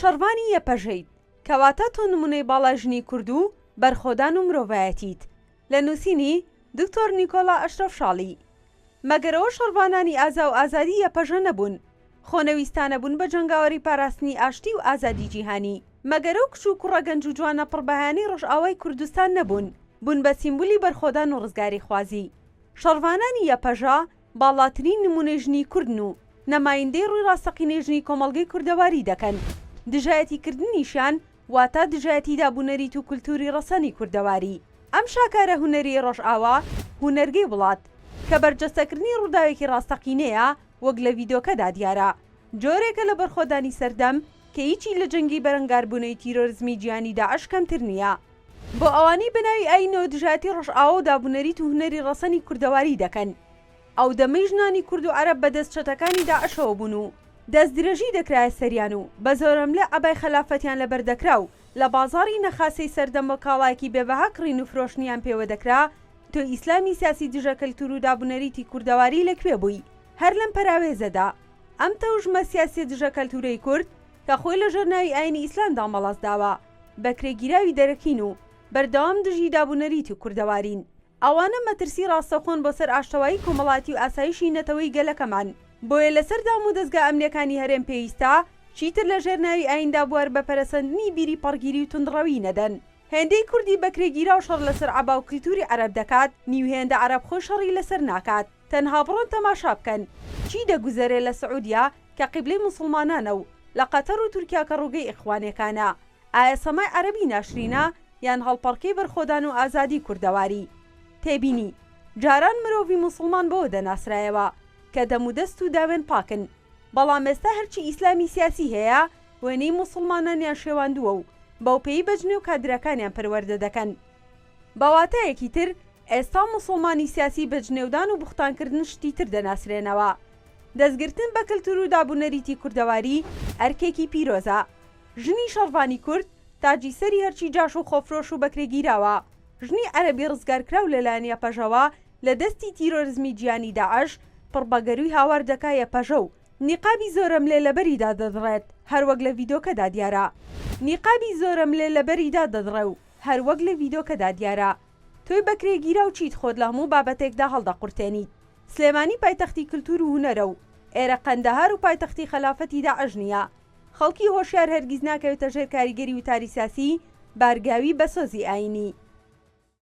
شەڕڤانی یەپەژەیت، کەواتە تۆ نمونەی باڵای ژنی کورد و بەرخۆدان و مرۆڤایەتیت. لە نووسینی، دکتۆر نیکۆلا ئەشرەف شاڵی. مەگەر ئەوە شەڕڤانانی ئازا و ئازادی یەپەژە نەبوون، خۆنەویستانە بوون بە جەنگاوەری پاراستنی ئاشتی و ئازادی جیهانی؟ مەگەر ئەو کچ و کوڕە گەنج و جوانە پڕ بەهایانەی ڕۆژئاوای کوردستان نەبوون، بوون بە سیمبولی بەرخۆدان و ڕزگاریخوازی؟ شەڕڤانانی یەپەژە باڵاترین نموونەی ژنی کوردن و نەمایندەی ڕووی ڕاستەقینەی ژنی کۆمەڵگەی کوردەواری دەکەن. دژایەتی کردنیشیان واتە دژایەتی دابونەریت و کولتووری ڕەسەنی کوردەواری. ئەم شاکارە هونەریەی ڕۆژئاوا، هونەرگەی وڵات، کە بەرجەستەکردنی ڕووداوێکی ڕاستەقینەیە وەک لە ڤیدۆکەدا دیارە، جۆرێکە لە بەرخۆدانی سەردەم کە هیچی لە جەنگی بەرەنگاربوونەوەی تیرۆرزمی جیهانی داعش کەمتر نییە. بۆ ئەوانەی بە ناوی ئایینەوە دژایەتی ڕۆژئاوا و دابونەریت و هونەری ڕەسەنی کوردەواری دەکەن. ئەو دەمەی ژنانی کورد و عەرەب بە دەست چەتەکانی داعشەوە بوون و دەستدرێژی دەکرایە سەریان و بە زۆرەملێ عەبای خەلافەتیان لەبەر دەکرا و لە بازاڕی نەخاسەی سەردەم وەک کاڵایەکی بێ بەها کڕین و فرۆشتنیان پێوە دەکرا، تۆ ئیسلامی سیاسی دژە کەلتور و دابونەریتی کوردەواری لە کوێ بووی؟ هەر لەم پەراوێزەدا ئەم تەوژمە سیاسیە دژە کەلتورەی کورد کە خۆی لە ژێر ناوی ئاینی ئیسلامدا مەڵاس داوە، بەکرێگیراوی دەرەکین و بەردەوام دژی دابونەریت و کوردەوارین. ئەوانە مەترسی ڕاستەوخۆن بۆ سەر ئاشتەوایی کۆمەڵایەتی و ئاسایشی نەتەوەیی گەلەکەمان. بۆیە لەسەر دامودەزگا ئەمنیەکانی هەرێم پێویستە چیتر لە ژێر ناوی ئاییندا بوار بە پەرەسەندنی بیری پەڕگیری و توندڕەوی نەدەن. هێندەی کوردی بەکرێگیراو شەڕ لەسەر عەبا و کلتوری عەرەب دەکات، نیو هێندە عەرەب خۆی شەڕی لەسەر ناکات. تەنها بڕۆن تەماشا بکەن چی دەگوزەرێ لە سعودیە کە قیبلەی موسڵمانانە و لە قەتەر و تورکیا کە ڕووگەی ئیخوانێکانە. ئایا سەمای عەرەبی ناشرینە یان هەڵپەڕکێی بەرخۆدان و ئازادی کوردەواری؟ تێبینی، جاران مرۆڤی موسڵمان بەوە دەناسرایەوە کە دەم و دەست و داوێن پاکن، بەڵام ئێستا هەرچی ئیسلامی سیاسی هەیە وێنەی موسڵمانانیان شێواندووە و بەوپێیی بە جنێو کادرەکانیان پەروەردە دەکەن. بە واتایەکی تر ئێستا موسڵمانی سیاسی بە جنێودان و بوختانکردن شتی تر دەناسرێنەوە. دەستگرتن بە کلتور و دابونەریتی کوردەواری ئەرکێکی پیرۆزە. ژنی شەڕڤانی کورد تاجی سەری هەرچی جاش و خۆفرۆش و بەکرێگیراوە. ژنی عەرەبی ڕزگارکراو لەلایەن یەپەژەوە لە دەستی تیرۆرزمی جیهانی داعش پڕ بە گەرووی هاوار دەکا یەپەژە و نیقابی زۆرەملێ لەبەری دادەدڕێت هەروەک لە ڤیدۆکەدا دیارە. نیقابی زۆرەملێ لەبەری دادەدڕێ و هەروەک لە ڤیدۆکەدا دیارە. تۆی بەکرێگیراو چیت خۆت لە هەموو بابەتێکدا هەڵدەقورتێنیت. سلێمانی پایتەختی کلتور و هونەرە و ئێرە قەندەهار و پایتەختی خەلافەتی داعش نییە. خەڵکی هۆشیار هەرگیز ناکەوێتە ژێر کاریگەری وتاری سیاسی بارگاوی بە سۆزی ئایینی.